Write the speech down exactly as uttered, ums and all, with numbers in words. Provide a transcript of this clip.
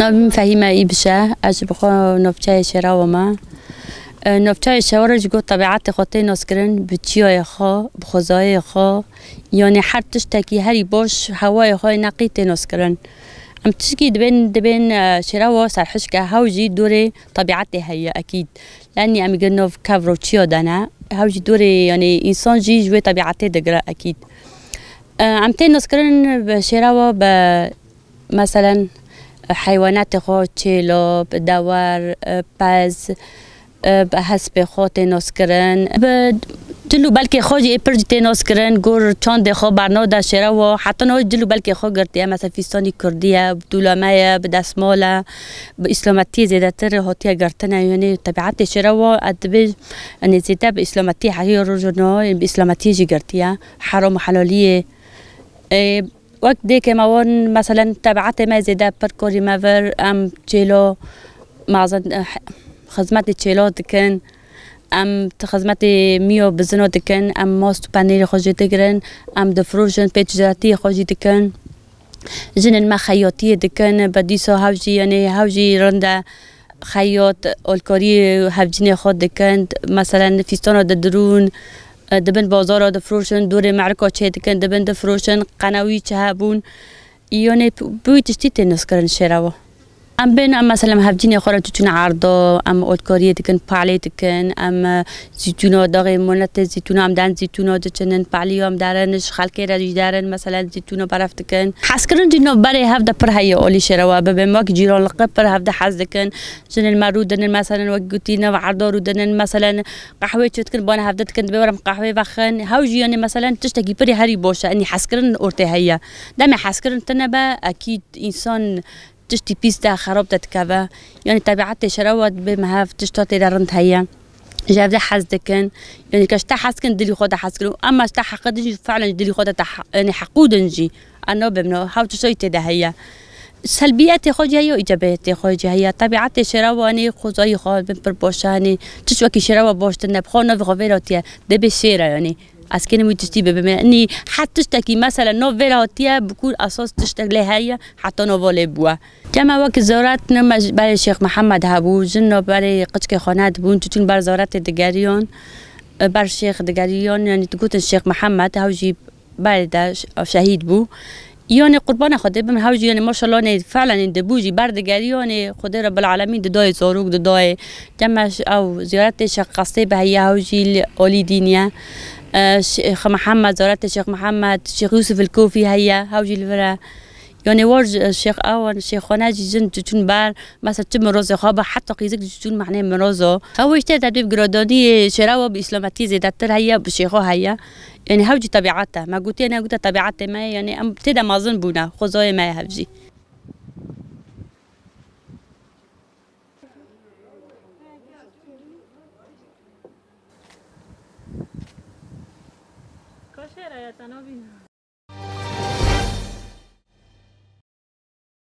Navê min Fehîme Îbişe, ez ji bi xwe navçeyê Şêrawa me. E, navçeyê Şêrawa ji got tebiatê xwe tê naskirin, bi çiyayê xwe, bi xwezayê xwe, yanî her tiştekî herî baş hewayê xwe neqî tê naskirin. Em tişkî dibên, dibên, e, Şêrawa serhişk e, hew jî dorê tebiatê heye ekîd. Lenî em gi nav kev ro çiya de ne, hew jî dorê, yanî însan jî ji wê tebiatê digire ekîd. E, em tê naskirin bi Şêrawa bi, meselen, heywanatê xwe, çêlo, bi dewer, e, pez, e, bi hespê xwe tê naskirin. Bi dil û belkê xwe jî ê pir jî tê naskirin, gor çandê xwe berna da Şêrawa, heta niha dil û belkê xwe girtiye. Mesela fîstanî kurdî ye, bi dûlame ye, bi desmal e, bi îslametiyê zêdetir hatiye girtine. Yanî tebiatê Şêrawa, ez dibê, yanî zêde bi îslametiyê heriya roja niha, bi îslametiyê jî girtiye. Heram û helaliyê. Ê, wek dêkê me wan, meselen, tebiatê me zêde pir korî me vir, em çêlo, mazin, eh, xizmetê çêlo dikin, em ti xizmetê miyo bizino dikin, em mast û penêrê xwe jê digirin, em difroşin, pê ticaretiyê xwe jî dikin. Jinên me xeyatiyê dikin, bi dîsa hew jî, yanî hew jî rind e, xeyat, alkariyê hevcînê xwe dikin, meselen, fîstana didirûn, e, dibin bazara difroşin, dorê merika çê dikin, dibin difroşin, qenewî çi hebûn. Yanî bi wî tiştî tê naskirin Şêrawa. Em bên, em, meselen, hevcînê xwe re çûçûn erda, em alkariyê dikin, palê dikin, em, e, zîtûna daxê monetê zîtûna, em den zîtûna diçinin, palî em derin, ji xelkê re jî derin, meselen, zîtûna beref dikin. Hezkirin jî nav berê hev de pir heye alî Şêrawa, bibê me wek cîranliqe pir hev de hez dikin. Jinên me rû dinin, meselen, wek gotî nav erda rû dinin, meselen, qehwê çê dikin, bana hev de dikin, dibê werim qehwê vexin. Hew jî, yanî, meselen, tiştekî pirî herî baş e, yanî hezkirin ortê heye. Demê hezkirin tine be, ekîd însan tiştî pîs de, xerab de dikeve. Yanî tebiatê Şêrawa dibê me hev tişta tê de rind heye. Ji hev de hez dikin. Yanî kes te hez dikin, dilî xwe de hez dikin. Û ema ji te heqidin jî, felen ji dilî xwe de te he-, yanî heqûdin jî. Em nabim no, hew tişta jî tê de heye. Selbiyetê xwe jî heye, îcabiyetê xwe jî heye. Tebiatê Şêrawa, yanî xwezayî xwe bin pir baş e, yanî tişt wekî Şêrawa baş tune, bi xwe navê xwe vêr hatiye. Dibê şêr e, yanî. Ez kênim wî tiştî bibime. Nî her tiştekî, mesela, nav vêr hatiye, bi kûr esas tiştek lê heye, heta nava lê bûye. Dema wek ziyaret ne me ji berê Şêx Mihemed hebû, jin no berê qiçkê xwe nedibûn, çûçûn ber ziyaretê digeriyan, ber şêx digeriyan, yanî digotin Şêx Mihemed, hew jî berê de ş-, şehîd bû. Yanî qurbana Xwedê bim, hew jî, yanî, maşallah, nê felen dibû jî ber digeriyanê, Xwedê Rebbil Alemîn didayê zarok, didayê. Dema ş-, ew ziyaretê Şêx Qestê bi heye, hew jî li alî dîn ye. E, Şêx Mihemed, ziyaretê Şêx Mihemed, Şêx Yûsif il Kofî heye, hew jî li vir e. Yanî war ji, Şêx Awan, Şêxane jî jin çûn ber, mesela çi mirozê xwe ba heta qîzik jî çûn mehnê mirozo. Hew işte de dê bi giradaniyê Şêrawa bi îslametî zêdetir heye, bi şêxo heye. Yanî hew jî tebiat e. Me gotiye ne gote tebiatê me ye, yanî em tê de mezin bûne, xwezayê me ye hev jî.